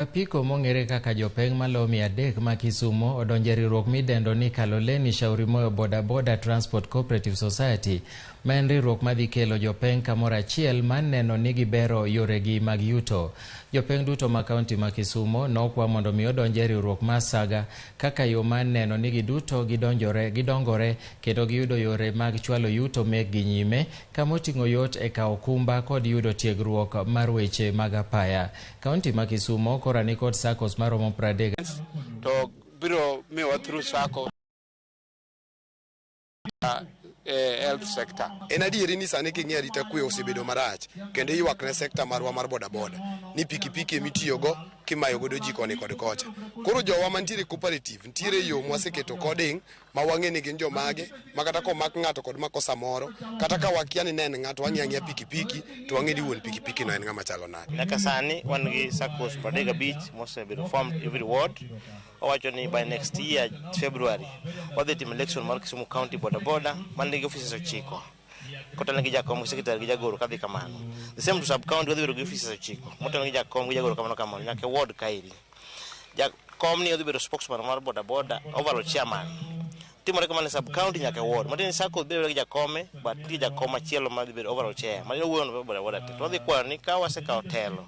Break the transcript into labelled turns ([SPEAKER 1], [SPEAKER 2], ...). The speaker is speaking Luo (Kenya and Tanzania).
[SPEAKER 1] Apiko mong'ere kaka jopeng' malo 300 ma Kisumo odonjo e riwruok midendo ni Kaloleni Shauri Moyo Boda Boda Transport Cooperative Society, ma en riwruok madhi kelo jopeng' kamoro achiel mar neno ni gibero yoregi mag yuto. Jopeng' duto ma kaunti ma Kisumo nokwa mondo mi odonj e riwruok mar saga kaka yo mar neno ni giduto gidonjore gidongore kendo giyudo yore mag chwalo yuto mekgi nyime kama oting'o yot e kawo okumba kod yudo tiegruok mar weche mag apaya. Kaunti ma Kisumo koro nikod SACCOs maromo 30.
[SPEAKER 2] To biro miyowa through SACCO health sector.
[SPEAKER 3] En adieri ni sani king'iyo arita kwe osebedo marach kendo ywak ne sekta marwa mar bodaboda ni pikipiki emitiyogo kimayo godo ji koni kod kocha. Koro jowa mantiere cooperative nitiere yo mwaseketo coding ma wang'e ni gin jomage ma kata komak ng'ato kod makosa moro kata ka wakia ni ne en ng'ato, wang'iyo ang'iya pikipiki to wang'e ni wuon pikipiki no en ng'ama chalo nade.
[SPEAKER 4] Nyaka sani wan gi SACCOs 35 mosebedo formed every ward. Owacho ni by next year February wadhi timo election mar Kisumu County Boda Boda man nigi offices 9 kotelne gi jakom gi secretary gi jagoro kadhi kamano. The same to sub county, wadhi bedo gi offices 9 motelne gi jakom gi jagoro kamano kamano nyaka e ward kaeri. Jakom ni odhi bedo spokesman mar boda boda, overall chairman. Timore kamano e sub county nyaka e ward. Matiende ni SACCO biro bedo gi jakome, but nitie jakom machielo madhi bedo overall chair. Mano owuoyo ne boda boda te. To wadhi kwayo ni ka wasekawo telo